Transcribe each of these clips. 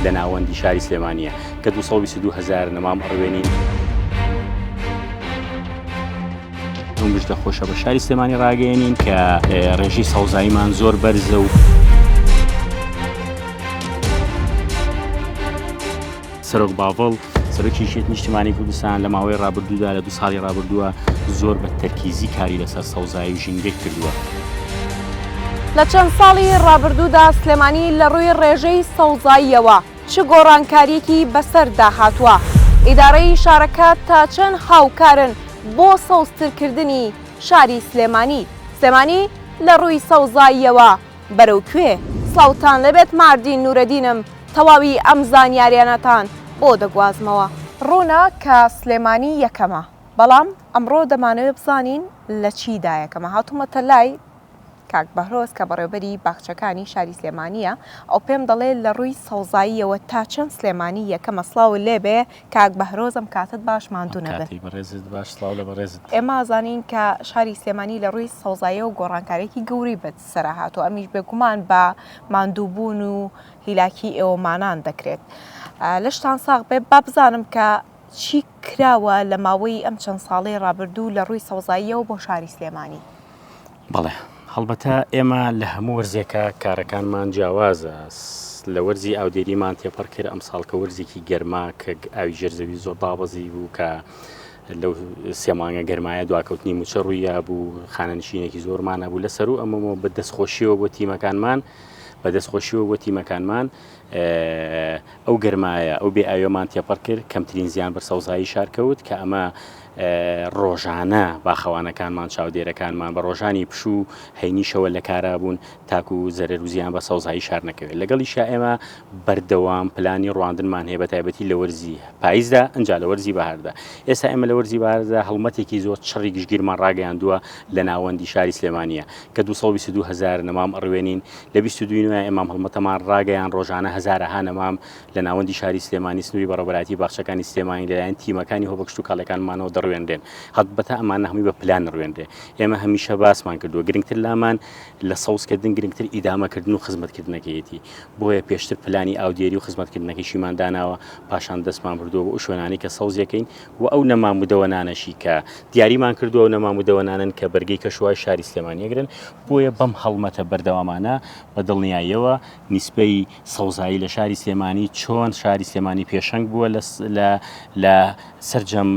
لە ناوەندی شاری سلێمانیە کە 222 هەزار نەمام ئەڕوێنین. ئەو مژدە خۆشە بە شاری سلێمانی ڕاگەیەنین کە ڕێژەی سەوزاییمان زۆر بەرزە و سەرۆک باڤڵ سەرۆکی یەکێتی نیشتیمانی کوردستان لە ماوەی ڕابردوودا لە دو ساڵی ڕابردووە زۆر بە تەرکیزی کاری لەسەر سەوزایی و ژینگەی کردووە. لە چەند ساڵی ڕابردوودا سلێمانی لە ڕووی ڕێژەی سەوزاییەوە چ گۆڕانکارییەکی بەسەردا هاتووە؟ ئیدارەی شارەکە تا چەند هاوکارن بۆ سەوزترکردنی شاری سلێمانی؟ سلێمانی لە ڕووی سەوزاییەوە بەرەو کوێ؟ سڵاوتان لێبێت ماردین نورەدینم تەواوی ئەم زانیاریانەتان بۆ دەگوازمەوە. ڕوونە کە سلێمانی یەکەمە، بەڵام ئەمڕۆ دەمانەوێت بزانین لە چیدا یەکەمە، هاتوومەتە لای کاک بەهرۆز کە بەڕێوبەری باخچەکانی شاری سلێمانییە، ئەو پێم دەڵێ لە ڕووی سەوزاییەوە تا چەند سلێمانی یەکەمە، سڵاوت لێبێ کاک بەهرۆز ئەم کاتەت باش ماندوو نەبن. کاتی بەڕێزت باش سڵاو لە بەڕێزت. ئێمە ئەزانین کە شاری سلێمانی لە ڕووی سەوزاییەوە گۆڕانکارییەکی گەورەی بە سەرا هاتووە، ئەمیش بێگومان بە ماندووبوون و هیلاکی ئێوەمانان دەکرێت. لەشتان ساغ بێ با بزانم کە چی کراوە لە ماوەی ئەم چەند ساڵەی ڕابردوو لە ڕووی سەوزاییەوە بۆ شاری سلێمانی؟ بەڵێ هەڵبەتە ئێمە لە هەموو وەرزێکا کارەکانمان جیاوازە لە وەرزی ئاودێریمان تێپەڕ کرد ئەمساڵ کە وەرزێکی گەرما کە ئاوی ژێرزەوی زۆر دابەزی بوو کە لەو سێ مانگە گەرمایە دواکەوتنی موچە ڕوویا بوو خانەنشینێکی زۆرمان هەبوو لە سەرو ئەمەمەوە بە دەستخۆشیەوە بۆ تیمەکانمان بە دەستخۆشیەوە بۆ تیمەکانمان ئەو گەرمایە ئەو بێ ئاویەمان تێپەڕ کرد کەمترین زیان بەر سەوزایی شار کەوت کە ئەمە ڕۆژانە باخەوانەکانمان چاودێرەکانمان بە ڕۆژانی پشوو هەینیشەوە لە کارا بوون تاکو زەرەر و زیان بە سەوزایی شار نەکەوێت لەگەڵیشا ئێمە بەردەوام پلانی ڕواندنمان هەیە بە تایبەتی لە وەرزی پاییزدا ئەجا لە وەرزی بەهاردا ئێستا ئێمە لە وەرزی بەهاردا هەڵمەتێکی زۆر چڕی گشتگیرمان ڕاگەیاندووە لە ناوەندی شاری سلێمانیە کە 222 هەزار نەمام ئەڕوێنین لە 22 نوێ ئێمام هەڵمەتەمان ڕاگەیان ڕۆژانە هەزارەها نەمام لە ناوەندی شاری سلێمانی سنووری بەڕێوەبەرایەتی باخچەکانی سلێمانی لەلایەن تیمەکانی هۆبە کشتوکاڵیەکانمانەوە دەڕوێنرێن هەڵبەتە ئەمانە هەمووی بە پلان ڕوێنرێ ئێمە هەمیشە باسمان کردووە گرنگتر لامان لە سەوزکردن گرنگتر ئیدامەکردن و خزمەتکردنەکەیەتی بۆیە پێشتر پلانی ئاودێری و خزمەتکردنەکەشیمان داناوە پاشان دەستمان بردووە بۆ ئەو شوێنانەی کە سەوزیەکەین و ئەو نەمام و دەوەنانەشی کە دیاریمان کردووە و نەمام و دەوەنانن کە بەرگەی کەشوهای شاری سلێمانی ئەگرن بۆیە بەم هەڵمەتە بەردەوامانە بە دڵنیاییەوە نیسبەی سەوزایی لە شاری سلێمانی چۆن شاری سلێمانی پێشەنگ بووە لە لە سەرجەم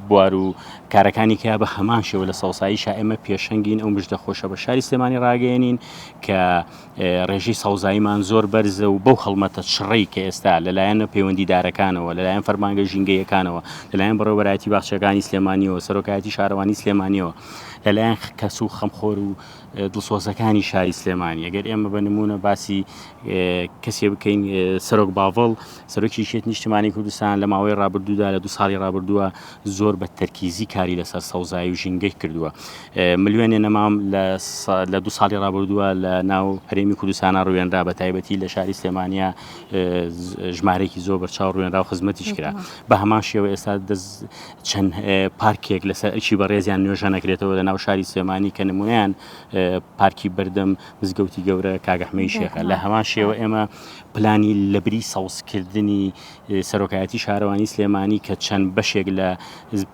بوار و کارەکانی کە بە هەمان شێوە لە سەوزاییشا ئێمە پێشەنگین ئەو مژدە خۆشە بە شاری سلێمانی ڕاگەیەنین کە ڕێژەی سەوزاییمان زۆر بەرزە و بەو هەڵمەتە چڕەی کە ئێستا لەلایەن پەیوەندیدارەکانەوە لەلایەن فەرمانگە ژینگەیەکانەوە لەلایەن بەڕێوەبەرایەتی باخچەکانی سلێمانیەوە سەرۆکایەتی شارەوانی سلێمانیەوە لەلایەن کەس و خەمخۆر و دڵسۆزەکانی شاری سلێمانی ئەگەر ئێمە بە نمونە باسی کەسێ بکەین سەرۆک باڤڵ سەرۆکی یەکێتی نیشتمانی کوردستان لە ماوەی ڕابردوودا لە دو ساڵی ڕابردووە زۆر بە تەرکیزی کاری لەسەر سەوزایی و ژینگەی کردووە ملیۆنێ نەمام لە دو ساڵی ڕابردووە لە ناو هەرێمی کوردستانە ڕوێنرا بە تایبەتی لە شاری سلێمانیا ژمارەیەکی زۆر بەرچاو ڕوێنرا و خزمەتیش کرا بە هەمان شێوە ئێستا چەند پارکێک لەسەر ئەرکی بەڕێزیان نوێژە نەکرێتەوە لە ناو شاری سلێمانی کە نمونیان پارکی بەردەم مزگەوتی گەورە کاگەحمەی شێخە لە هەمان شێوە ئێمە پلانی لەبری سەوزکردنی سەرۆکایەتی شارەوانی سلێمانی کە چەند بەشێک لە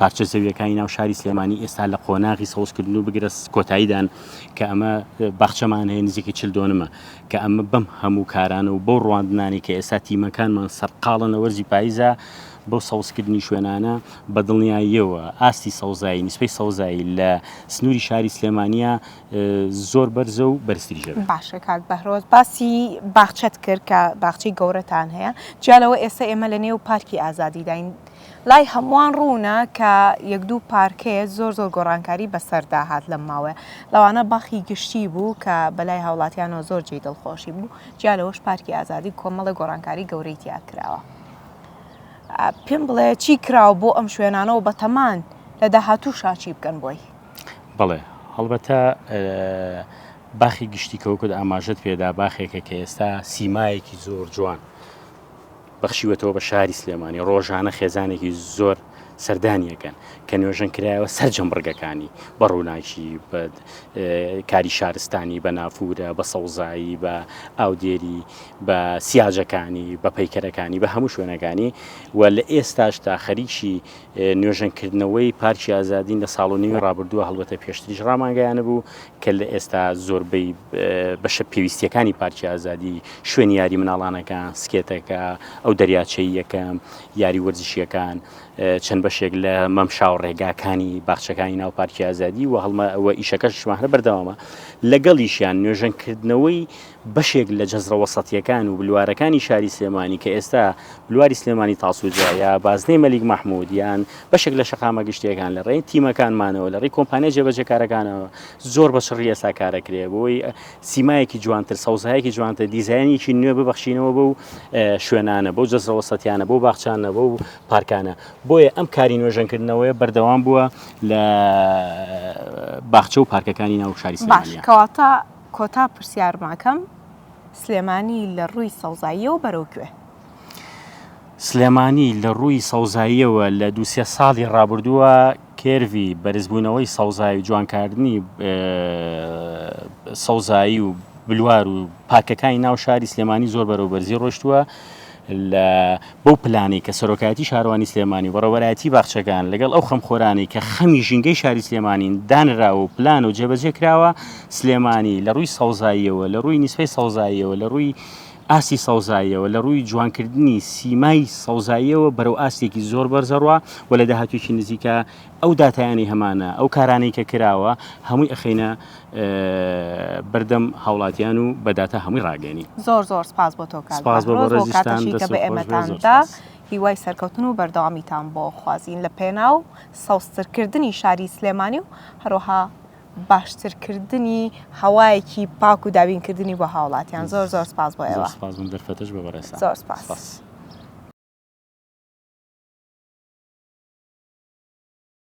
پارچە زەویەکانی ناو شاری سلێمانی ئێستا لە قۆناغی سەوزکردن و بگرە کۆتاییدان کە ئەمە باخچەمان هەیە نزیکەی 40 دۆنمە کە ئەمە بەم هەموو کارانە و بەو ڕواندنانی کە ئێستا تیمەکانمان سەرقاڵن لە وەرزی پاییزا بەو سەوزکردنی شوێنانە بە دڵنیاییەوە ئاستی سەوزایی نیسبەی سەوزایی لە سنووری شاری سلێمانیا زۆر بەرزە و بەرزتریش دەبێت. باشە کاک بەهرۆز باسی باخچەت کرد کە باخچەی گەورەتان هەیە جیا لەوە ئێستا ئێمە لە نێو پارکی ئازادیداین لای هەمووان ڕوونە کە یەک دوو پارکەیە زۆر زۆر گۆڕانکاری بەسەردا هات لەم ماوەیە لەوانە باخی گشتی بوو کە بەلای هاوڵاتیانەوە زۆر جێی دڵخۆشی بوو جیا لەوەش پارکی ئازادی کۆمەڵە گۆڕانکاری گەورەی تیا کراوە پێم بڵێ چی کراوە بۆ ئەم شوێنانەوە بەتەمان لە داهاتووشا چی بکەن بۆی؟ بەڵێ هەڵبەتە باخی گشتی کە وەکت ئاماژەت پێدا باخێکە کە ئێستا سیمایەکی زۆر جوان بەخشیوەتەوە بە شاری سلێمانی ڕۆژانە خێزانێکی زۆر سەردانی ئەکەن کە نۆژەن کرایەوە سەرجەم بڕگەکانی بە ڕووناکی بە کاری شارستانی بە نافورە بە سەوزایی بە ئاودێری بە سیاجەکانی بە پەیکەرەکانی بە هەموو شوێنەکانی و لە ئێستاشدا خەریکی نۆژەنکردنەوەی پارکی ئازادین لە ساڵ و نیوی ڕابردووە هەڵبەتە پێشتریش ڕامانگەیانبوو کە لە ئێستا زۆربەی بەشە پێویستیەکانی پارکی ئازادی شوێنی یاری مناڵانەکان سکێتەکە ئەو دەریاچەییەکە یاری وەرزشیەکان چەند بەشێک لە مەمشا و ڕێگاکانی باخچەکانی ناو پارکی ئازادی و هەڵمە و ئیشەکەشمان هەر بەردەوامە لەگەڵیشیان نوێژەنکردنەوەی بەشێک لە جەزرە وەسەتیەکان و بلوارەکانی شاری سلێمانی کە ئێستا بلواری سلێمانی تاسوجە یا بازنەی مەلیک مەحمود یان بەشێک لە شەقامە گشتیەکان لە ڕێی تیمەکانمانەوە لە ڕێی کۆمپانیا جێبەجێکارەکانەوە زۆر بە چڕی ئێستا کارەکرێ بۆی سیمایەکی جوانتر سەوزایەکی جوانتر دیزاینێکی نوێ ببەخشینەوە بەو شوێنانە بەو جەزرە وەسەتیانە بەو باخچانە بەو پارکانە بۆیە ئەم کاری نۆژەنکردنەوەیە بەردەوام بووە لە باخچە و پارکەکانی ناو شاری باش کەواتە کۆتا پرسیارماکەم سلێمانی لە ڕووی سەوزاییەوە بەرەو کوێ؟ سلێمانی لە ڕووی سەوزاییەوە لە دووسێ ساڵی ڕابردووە curve ی بەرزبوونەوەی سەوزایی و جوانکاردنی سەوزایی و بلوار و پارکەکانی ناو شاری سلێمانی زۆر بەرەو بەرزی ڕۆشتووە لە بەو پلانەی کە سەرۆکایەتی شارەوانی سلێمانی و بەڕێوەبەرایەتی باخچەکان لەگەڵ ئەو خەمخۆرانەی کە خەمی ژینگەی شاری سلێمانین دانراوە و پلان و جێبەجێ کراوە سلێمانی لە ڕووی سەوزاییەوە لە ڕووی نیسبەی سەوزاییەوە لە ڕووی ئاستی سەوزاییەوە لە ڕووی جوانکردنی سیمای سەوزاییەوە بەرەو ئاستێکی زۆر بەرزەڕوا و لە داهاتوویەکی نزیکە ئەو داتایانەی هەمانە ئەو کارانەی کە کراوە هەمووی ئەخەینە بەردەم هاوڵاتیان و بە داتا هەمووی ڕاگەێنین. زۆر زۆر سپاس بۆ تۆ کاک سپاس بۆ بەهرۆز بۆ بەڕێزیشتان کاتەشی کە دەست بە خۆش بێ ئێمەتان زۆر دا سپاس. هیوای سەرکەوتن و بەردەوامیتان بۆ خوازین لە پێناو سەوزترکردنی شاری سلێمانی و هەروەها باشترکردنی هەوایەکی پاک و دابینکردنی بۆ هاوڵاتیان زۆر زۆر سپاس بۆ زۆر ئێوە. سپاس بۆم دەرفەتەش بۆ بەڕێزتان. زۆر سپاس. سپاس.